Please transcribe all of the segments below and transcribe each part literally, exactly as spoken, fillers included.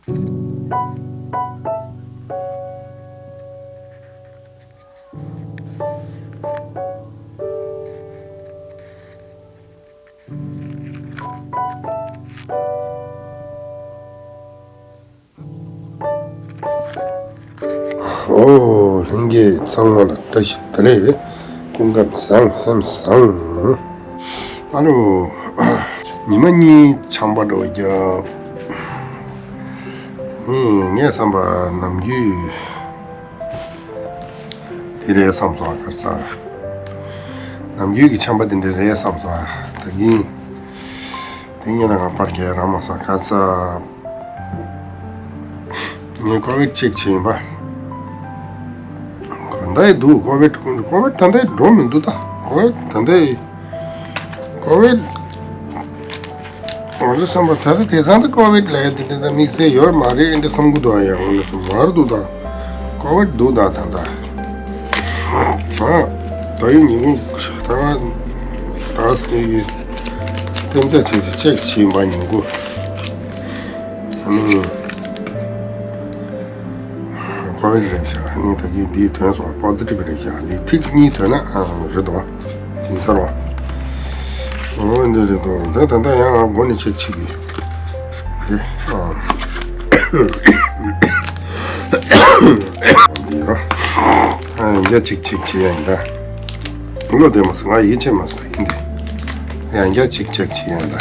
ཨོ། ལྷན་རྒྱས་ཚང་མ་ལ་བཀྲ་ཤིས་བདེ་ལེགས། སྐུ་ཁམས་བཟང་། སེམས་བཟང་། ཨ་ལོ། ཉི་མ་གཉིས་ཆམ་པ་འགྲོ་རྒྱབ། ངས་ངས་བསམ་པ་ནམ་རྒྱུན་དེ་རེད་བསམ་སོང་། ཁར་ས་ནམ་རྒྱུན་གྱི་ཆམ་པ་དེ་འདྲ་རེད་བསམ་སོང་། ད་གིན་དེ་ངས་ལ་ང་པར་རྒྱག་རག་མ་སོང་། ཁ་ས་ངས་ཀོ་བིད་ཅེག་བྱས་ཡིན་པ། ག་འདྲ་ཡི་འདུག་ཀོ་བིད་ཀོ་བིད་ད་ལྟ་འགྲོ་མི་འདུག་ད་ཀོ་བིད་ད་ལྟ་ཡི་ཀོ་བིད། ང་ཚོ་བསམ་པ་ད་ལྟ་དེང་སང་ད་ཀོ་བིད་ལབ་ཡ་དེ་འདྲ་ད་དམིགས་བསལ་ཡོད་མ་རེད་འདྲ་བསམ་གི་འདུག་ཨ་ཡ་འོ་ན་ད་མར་འདུག་ད་ཀོ་བིད་འདུག་ད་ད་ད་ཨ་ད་ཡོད་ཉིན་གུང་ད་ང་ད་སེ་ཡི་སྟེང་རྒྱ་ཆེ་ཆེ་ཅེག་བྱེད་པ་ཉིན་གུང་ཨ་ནི། ཀོ་བིད་རེད་ཤག་ཨ་ནི་ད་གིན་འདིའི་ཐོན་སོང་པོ་ཛི་ཊིབ་རེད་ཤག་འདི་ཐིག་གཉིས་ཐོན་ན་ཨ་རེད་དོ། ཡིན་ས་རོ། འོ་འདི་རེད་དོ། ད་ད་ད་ཡང་ང་མགོ་ནས་ཅེག་བྱེད་གི་རེད། ཨ། འདི་རོ། ཨ་ཡང་བསྐྱར་ཅེག་ཅེག་བྱེད་ཡ་ཡིན་ད། བློ་བདེ་མ་སོང་། ང་ཡིད་ཆེས་མ་སོང་། ད་ཡིན་དེ། ཡང་བསྐྱར་ཅེག་ཅེག་བྱེད་ཡ་ཡིན་ད།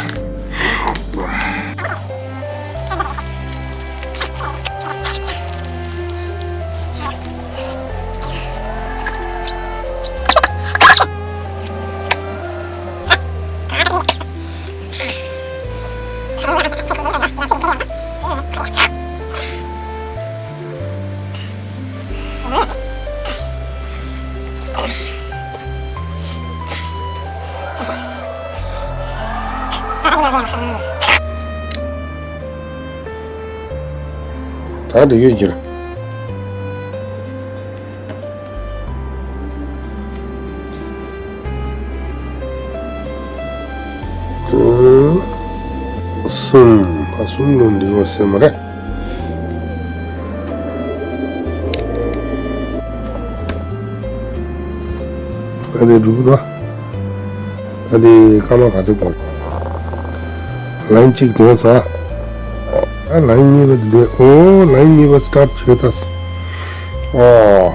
ད་འདི་ཡོད་འགྱུར། གསུམ། ཨ་གསུམ་ལོ་འདི་བར་སེ་མ་རེད། ཨ་དེ་འགྲུབ་ད། ད་དེ་སྐར་མ་ག་ཚོད་འགོར། ལའིན་གཅིག་དེ་ཚོ། ཨ་ལའིན་གཉིས་པ་དེ་འདྲ། ཨོ་ལའིན་གཉིས་པ་སི་ཊར་ཊི་བྱས་ད། ཨོ།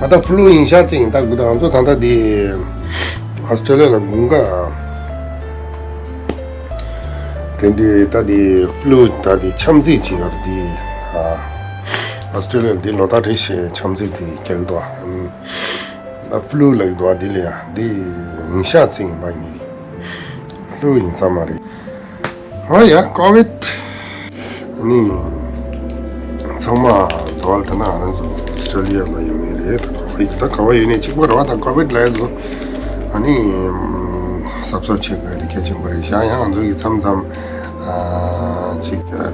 ཨ། ཨ་ད་ཕུ་ལུ་ཡིན་ཤག་ཅིག་ཡིན་ད་གུ་ད་ང་ཚོ་ད་ལྟ་དེ་ཨོ་སི་ཀྲོ་ལི་ཡ་ལ་དགུན་ཁ། དེ་འདི་ད་དེ་ཕུ་ལུ་ད་དེ་འཆམ་ཚིག་ཅིག་ཡོད་རེད་དེ། ཨ། ཨོ་སི་ཀྲོ་ལི་ཡ་ལ་དེ་ལོ་ལྟར་རེ་བཞིན་འཆམ་ཚིག་དེ་རྒྱག་གི་འདུག་ཨ། ཨ་ཕུ་ལུ་ལབ་ཀྱི་འདུག་ཨ། འདི་ལ་ཡ་འདི་ཉིན་ཞག་ཚིག་ཡིན་པ་ཡིན། ཕུ་ལུ་ཡིན་ས་མ་རེད། ཨ་ཡ་ཀོ་བིད་ནི་ཚང་མ་དོལ་དེ་ན་ང་རང་ཚོ་ཨོ་སི་ཀྲོ་ལི་ཡ་ལ་ཡོད་མཁན་རེད། ད་ག་བ་ཡིན་ད་ག་བ་ཡོད་ནས་གཅིག་པ་རེད་བ། ད་ཀོ་བིད་ལབ་ཡ་ཚོ་ཨ་ནི་གཟབ་གཟབ་བྱེད་དགོས་ཡ་དེ་གལ་ཆེན་པོ་རེད་ཤག་ཡང་ང་ཚོ་གི་མཚམས་མཚམས་ཨ་ཅིག་ཨ།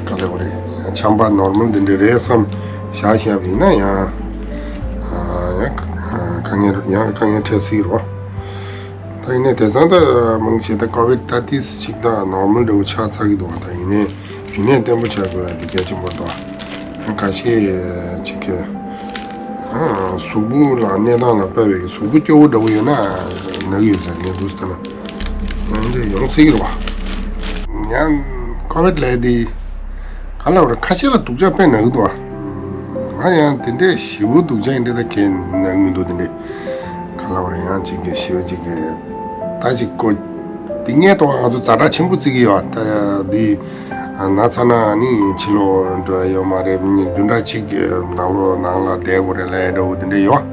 ག་ལེ་བ་རེད། ཆམ་པ་ནོར་མལ་འདི་འདྲ་རེད་བསམ་བཞག་བཞག་པ་ཡིན་ན་ཡང་ཡང་དཀའ་ངལ་ཡང་དཀའ་ངལ་འཕྲད་སྲིད་རོ། ད་ཡིན་ནའི་དེང་སང་ད་མང་ཆེ་ད་ཀོ་བིད་ད་ཏིས་ཅིག་ད་ནོར་མལ་འདྲ་བོ་ཆགས་ཚར་གི་འདུག་ད་ཡིན་ནའི་ཡིན་ནའི་བརྟན་པོ་བྱ་དགོས་ཡ་དེ་གལ་ཆེན་པོ་འདུག་ཁ་ཤས་ཅིག་གི་གཟུགས་པོ་ལ་གནས་སྟངས་ལ་དཔག་པའི་གཟུགས་པོ་སྐྱོ་བོ་འདྲ་བོ་ཡོད་ན་ན་གི་ཡོད་ཟེར་ངས་འདུག་ཟེར་ན། ཡང་འདྲ་ཡོང་སྲིད་ཀྱི་རེད་བ། ཡང་ཀོ་བིད་ལབ་དེ་ག་ལ་བར་ཁ་ཤས་ལ་སྡུག་ཅག་དཔེ་ན་གི་འདུག་བ། ང་ཡང་དེ་འདྲའི་ཞེ་པོ་སྡུག་ཅག་ཡིན་འདྲ་ད་གས་ན་གི་མི་འདུག་དེ་འདྲའི་ག་ལ་བར་ཡང་ཅིག་གི་ཞེ་པོ་ཅིག་གི་ད་ཅིག་གོ། དེ་ངས་ཏོ་ང་ཚོ་ཛ་དྲག་ཆེན་པོ་བརྩི་གི་ཡོད་ད་དེ། ན་ཚ་ན་ནི་ཕྱི་ལོགས་འགྲོ་ཡ་ཡོད་མ་རེད། མི་བདུན་ཕྲག་གཅིག་གི་ནང་ལོགས་ནང་ལ་བསྡད་དགོས་རེད་ལབ་ཡ་འདྲ་བོ་དེ་འདྲ་ཡོད།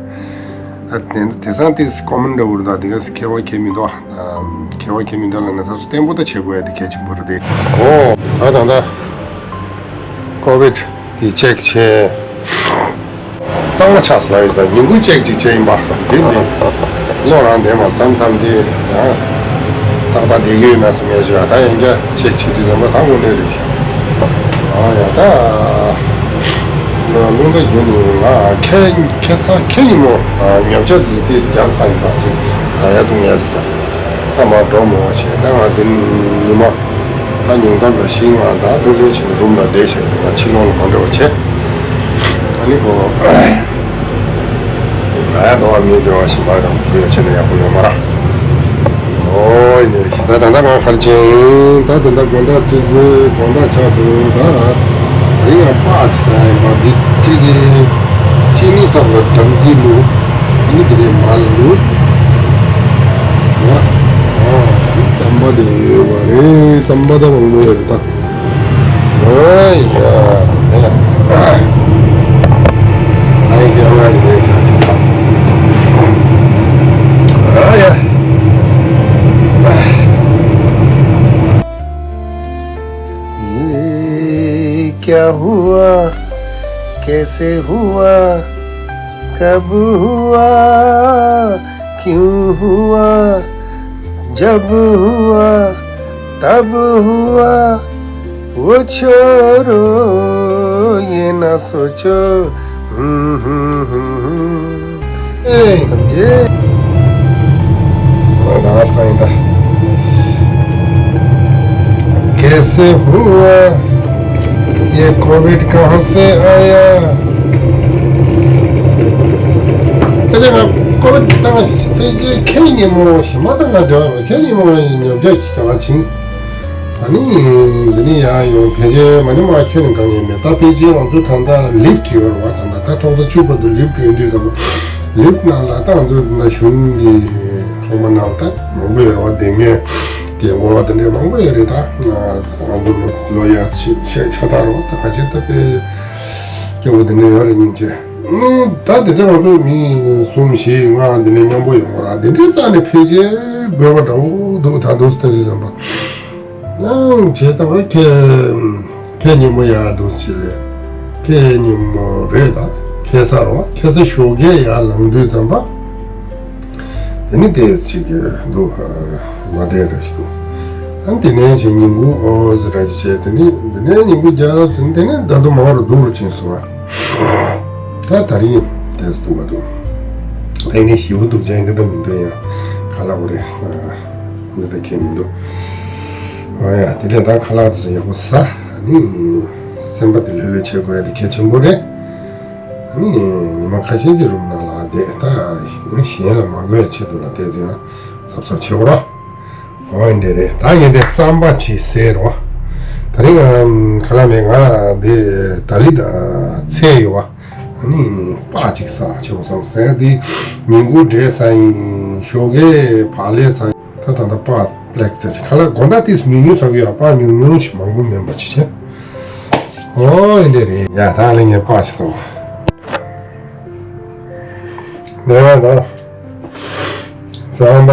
ཨ་དེ་དེང་སང་དེ་ཀོ་མན་འདྲ་བོ་རེད་ད། དེ་ག་སི་ཁྱད་པར་ཁྱད་མི་འདུག་ཨ་ཁྱད་པར་ཁྱད་མི་འདུག་ལབ་ན་ད་སོ་བརྟན་པོ་ད་བྱེད་དགོས་ཡ་དེ་གལ་ཆེན་པོ་རེད་དེ། ཨོ་ད་ད་ད་ཀོ་བིད་དེ་ཅེག་བྱས། གཙང་མ་ཆགས་སོང་ལབ་ཡོད་ད། ཉིན་གུང་ཅེག་ཅིག་བྱས་ཡིན་པ། འདི་འདི་བློ་རང་བདེ་མ་བསམ་བསམ་དེ་ཡང་ཏག་ཏག་བསྡད་ཀྱི་ཡོད་ན་བསམ་ཡ་ཅིག་ཡ། ད་ཡང་བསྐྱར་ཅེག་བྱེད་དུས་ཙམ་པ་ད་དངོས་གནས་རེད་ཤག་ཨ་ཡ་ད་རླུང་རྟ་བརྒྱུད་ནས་ང་ཁ་ཁ་སང་ཁ་ཉིན་མོ་ཉོ་ཆ་དེ་ཏིས་རྒྱག་ཚར་ཡིན་པ་ཅིག་ཟ་ཡ་འཐུང་ཡ་དེ་ད་ད་མར་འགྲོ་མོ་བ་བྱས། ད་ང་འདི་ཉི་མ། ད་ཉུང་མཐའ་ལ་ཤིང་ང་ད་ལྷོད་ལྷོད་བྱས་ནས་རུམ་ལ་བསྡད་བྱས་ནས་ང་ཕྱི་ལོགས་ལ་མ་འགྲོ་བ་བྱས། ཨ་ནི་ཁོ། ང་ཡང་དོ་བ་མི་འདྲ་བ་ཞིག་མ་རང་བུ་ཡོད་བྱས་ན་ཡག་པོ་ཡོད་མ་རེད། ཨོ་ཡིན་ནི་རེད། ད་ད་ལྟ་ང་ག་རེ་བྱས་ཡིན། ད་དེ་འདྲ་དགོང་དག་ཆུ་ཚོད་དགོང་དག་ཆགས་སོང་། ད་རིང་ཡང་པགས་ཅིག་ཟ་ཡིན་པ། འདི་ཅི་གི་ཅི་ནི་ཚབ་ལ་དམ་ཚིག་བླུགས། ཨ་ནི་དེ་ནས་མར་བླུགས། ཡ། ཨོ་རྩམ་པ་དེ་ཡོད་པ་རེད། རྩམ་པ་ད་མང་པོ་ཡོད་རེད་ད། ཨོ་ཡ། ཨ་ཡ། ཨ་ཡ། ཨ་ཡ། ये क्या हुआ, कैसे हुआ, कब हुआ, क्यों हुआ, जब हुआ, तब हुआ, वो छोड़ो, ये ना सोचो। हम्म, हम्म, हम्म, हम्म। ए। समझे? कैसे हुआ? ये कोविड कहाँ से आया? ད་ལྟ་ང་ཀོ་བིད་ད་ཕལ་ཆེར་ཁྱེད་ཉིན་མོ་ཞིག་མ་ད་ང་འདྲ་བ་ཁྱེད་ཉིན་མོ་ཉོབ་རྒྱ་ཅིག་བྱ་བ་ཕྱིན། ཨ་ནི་འདི་ནས་ཡར་ཡོང་ཕལ་ཆེར་མ་ཉིན་མ་ཁྱོད་ནི་གང་ཡིན་མེད། ད་ཕལ་ཆེར་ང་ཚོ་ད་ལྟ་ལིཕ་ཊི་ཡོད་རེད་བ། ད་ལྟ་ད་ཐོག་ས་ཆུ་བར་དུ་ལིཕ་ཊི་ཡོད་དུས་ཙམ་པ་ལིཕ་ཊི་ནང་ལ་ད་ང་ཚོ་ན་གཞུང་གི་ཚོགས་པ་ནང་ད་མང་པོ་ཡོད་རེད་བ། དེ་ངས་རྒན་གོག་དེ་འདྲས་མང་པོ་ཡོད་རེད། ད་ང་ཚོ་ལོ་ལོ་ཡ་ཆེ་ཆེ་ཆ་ད་རེད་བ། ད་ག་ཆེ་ད་དཔེ་སྐྱོ་བོ་དེ་འདྲས་ཡོད་རེད་སྙིང་རྗེ། ཨུམ། ད་དེ་འདྲ་ང་ཚོ་མི་གསུམ་བཞི་ལྔ་འདི་འདྲའི་མཉམ་པོ་ཡོང་བ་ར། དེ་འདྲའི་རྩ་ནས་ཕལ་ཆེར་དགོས་པ་འདྲ་བོ་འདུག་ད་དུང་ལྟ་དུས་ཙམ་པ། ཨང་བྱས་ད་བ་ཁྱེད་ཁྱེད་ཉིན་མོ་ཡར་འདུག་ཅི་ལས། ཁྱེད་ཉིན་མོ་རེད་ད། ཁ་སང་རོ་ཁ་སང་ཞོགས་ཀས་ཡར་ལངས་དུས་ཙམ་པ། དེ་ནི་དེ་ཅིག་འདུག་མ་བསྡད་ར་ཞིག་འདུག་ཨང་དེ་ནས་ཅིག་ཉིན་གུང་ཨོ་ཟེར་ར་ཅིག་བྱས། དེ་ནི་དེ་ནས་ཉིན་གུང་རྒྱབ་ཟིན། དེ་ནས་ད་དུང་མང་རུ་འདུག་རུ་ཕྱིན་སོང་བ། ད་ད་རིང་དེ་སུ་འདུག་མ་འདུག་དེ་ནི་ཞི་བོ་འདུག་ཅན་འདི་ད་མི་འདུག་ཡང་ཁ་ལག་པོ་རེད། འདི་ད་ཁྱད་མི་འདུག་ཨོ་ཡ། དེ་འདྲས་ད་ཁ་ལག་དེ་ཚོ་ཡག་པོ་ཟ། ཨ་ནི་སེམས་པ་དེ་ལྷོད་ལྷོད་བྱེད་དགོས་ཡ་དེ་གལ་ཆེན་པོ་རེད། ཨ་ནི་ཉི་མ་ཁ་ཤས་ཀྱི་རུམ་ནང་ལ་བསྡད། ད་གཞན་ལ་མ་དགོས་ཡ་ཆེད་དུ་ལ་བལྟས་ཚེ་ཡང་གཟབ་གཟབ་བྱེད་དགོས་རོགས། འོ་འདི་རེད། ད་ངས་འདི་རྩམ་པ་ཅིག་ཟས་རོགས། ད་རིང་ང་ཁ་ལག་མེད། ང་འདི་ད་ལི་ད་ཚལ་ཡོད་བ། ཨ་ནི་སྤགས་ཅིག་ཟ་ཆེ་བོ་བསམ་ཟས་འདི་ཉིན་གུང་འབྲས་ཟ་ཡིན། ཞོགས་ཀས་བག་ལེབ་ཟ་ཡིན། ད་ད་ད་སྤགས་པླེག་ཙེ་ཅིག་ཁ་ལག་དགོང་དག་ཏིས་ཉུང་ཉུང་ཟ་གི་ཡོད། སྤགས་ཉུང་ཉུང་ཞིག་མང་པོ་མིན་པ་ཅིག་བྱས། ཨོ་ཡིན་འདི་རེད། ཡ་ད་ལས་ངས་སྤགས་ཅིག་ཟ། ལས་ད་ཟ་བ།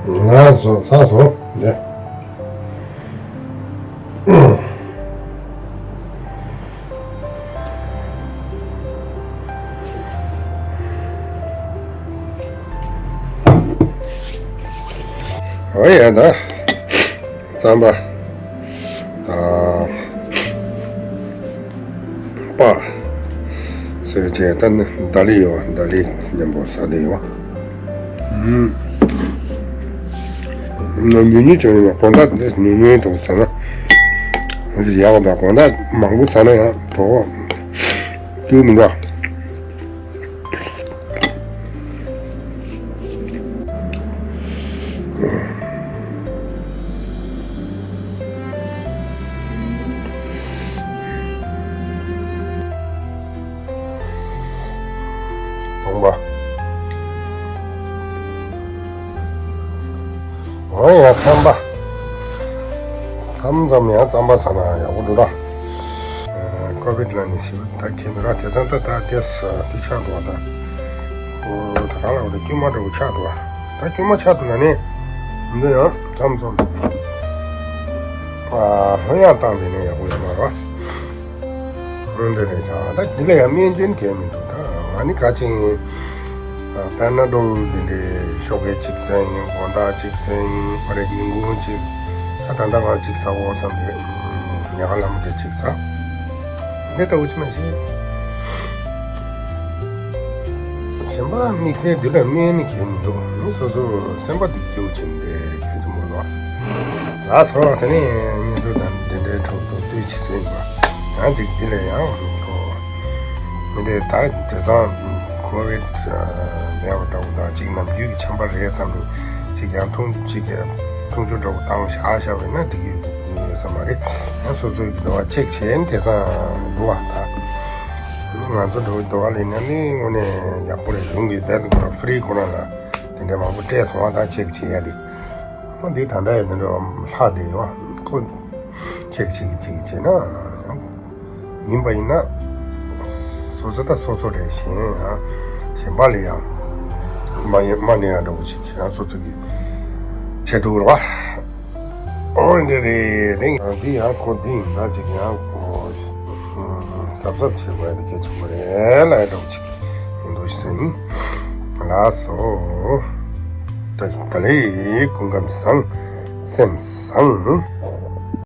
ང་སོ་ས་སོ་ནས། ཨོ་ཡ་ད། རྩམ་པ་དང་སྤགས་ཟས་བྱས། ད་ནི་ད་ལི་ཡོད་བ། ད་ལི་མཉམ་པོ་ཟ་བསྡད་ཡོད་བ། ཨུམ། ཉུང་ཉུང་བྱས་ན་དགོང་དག་འདི་ཉུང་ཉུང་དུ་ཟ་ན་ཡག་པ་དང་། དགོང་དག་མང་པོ་ཟ་ན་ཡང་དོ་སྐྱུར་མི་འདུག་འོང་པ། འོ་ཡ་ཁམས་པ། ཁམས་ཙམ་ཡང་རྩམ་པ་ཟ་ན་ཡག་པོ་འདུག་ད། ཀོ་བིད་ལ་ནི་ཞི་བ་ད་ཁྱེད་མི་རག་དེང་སང་ད་ད་དེ་ས་དེ་ཆགས་འདུག་བ། ད་ཁོ་ད་ག་ལ་བ་ད་དཀྱུས་མ་འདྲ་བོ་ཆགས་འདུག་བ། ད་དཀྱུས་མ་ཆགས་འདུག་ན་ནི་འདི་ཡང་མཚམས་མཚམས་ཨ་ལྷོད་ཡངས་བཏང་དེ་ནས་ཡག་པོ་ཡོད་མ་རེད་བ། འདི་རེད་ཤག་ད་འདི་ལ་ཡང་སྨན་བཅོས་གལ་མི་འདུག་ད་ང་ནི་ག་ཅིག་པེ་ན་ཌོལ་འདི་འདྲའི་ཞོགས་ཀས་གཅིག་ཟས་ཡིན། དགོང་དག་གཅིག་ཟས་ཡིན། ཨ་རེ་ཉིན་གུང་གཅིག་ད་ད་ལྟ་ང་གཅིག་ཟ་འོ་བསམ་པའི་ཉལ་ཁ་ལ་མོ་དེ་གཅིག་ཟ། འདི་ལྟ་བུ་ཅི་མ་ཤེས། གཞན་པ་དམིགས་བསལ་འདི་ལ་སྨན་ནི་གལ་མི་འདུག་མི་སོ་སོ་སེམས་པ་འདི་སྐྱིད་པོ་བྱེད་ནི་དེ་གལ་ཆེན་པོ་རེད། ལགས་སོ། དེ་ནས་བརྙན་ཐུང་དང་འདི་འདྲའི་ཁྲོད་དུ་ལྟོས་ཆི་ཟེར་ཡིན་པ། ཡང་འདི་འདི་ལས་ཡང་ལུགས་ཐོག་མི་འདྲའི་ད་དེང་སང་ཁོ་བིད་མེད་པ་འདྲ་བོ་དང་གཅིག་ནམ་རྒྱུན་གྱི་ཆམ་པ་རེད་བསམ་ནས་གཅིག་ཡང་འཐུང་གཅིག་གི་འཐུང་ཆུ་འདྲ་བོ་བཏང་བཞག་བཞག་པ་ཡིན་ན་འགྲིག་ཡོད་ཀྱི་ཡོད་ས་མ་རེད། ཡང་སོ་སོའི་གི་འདོད་པ་ཅེག་བྱས་ནས་དེང་སང་འདུག་བ་ད། ང་ཚོ་འགྲོ་འདོད་པ་ལས་ན་ནི་དངོས་གནས་ཡག་པོ་རེད། གཞུང་གི་དེ་ལ་ཕི་རི་ཁོ་རང་ལ་དེ་འདྲའི་མང་པོ་སྤྲད་སོང་བ། ད་ཅེག་བྱེད་ཡ་དེ་འདི་ད་ལྟ་ཡི་དེ་འདྲ་ལྷག་བསྡད་ཡོད། ཁོ་ཅེག་བྱེད་ཀྱི་ཅེག་བྱེད་ན་ཡང་ཡིན་པ་ཡིན་ན་སོ་སོ་ད་སོ་སོ་རེད། གཞན་ཡང་གཞན་པ་ལ་ཡང་མ་ཡིན་མ་ལེན་ཡ་འདྲ་བོ་ཅིག་བྱེད་ན་སོ་སོ་གི་ཆེད་དུ་རེད་བ། ཨོ་འདི་རེད། དེ་ཡང་འདི་ཡང་ཁོ་འདི་ཡིན་ན་ཅིག་ཡང་ཁོ་གཟབ་གཟབ་བྱེད་དགོས་ཡ་དེ་གལ་ཆེན་པོ་རེད་ལ་ཡ་འདྲ་བོ་ཅིག་ཡིན་འདུག་ཞུ་ཡིན། ལགས་སོ། ད་ད་ལེ་སྐུ་ཁམས་བཟང་། སེམས་བཟང་།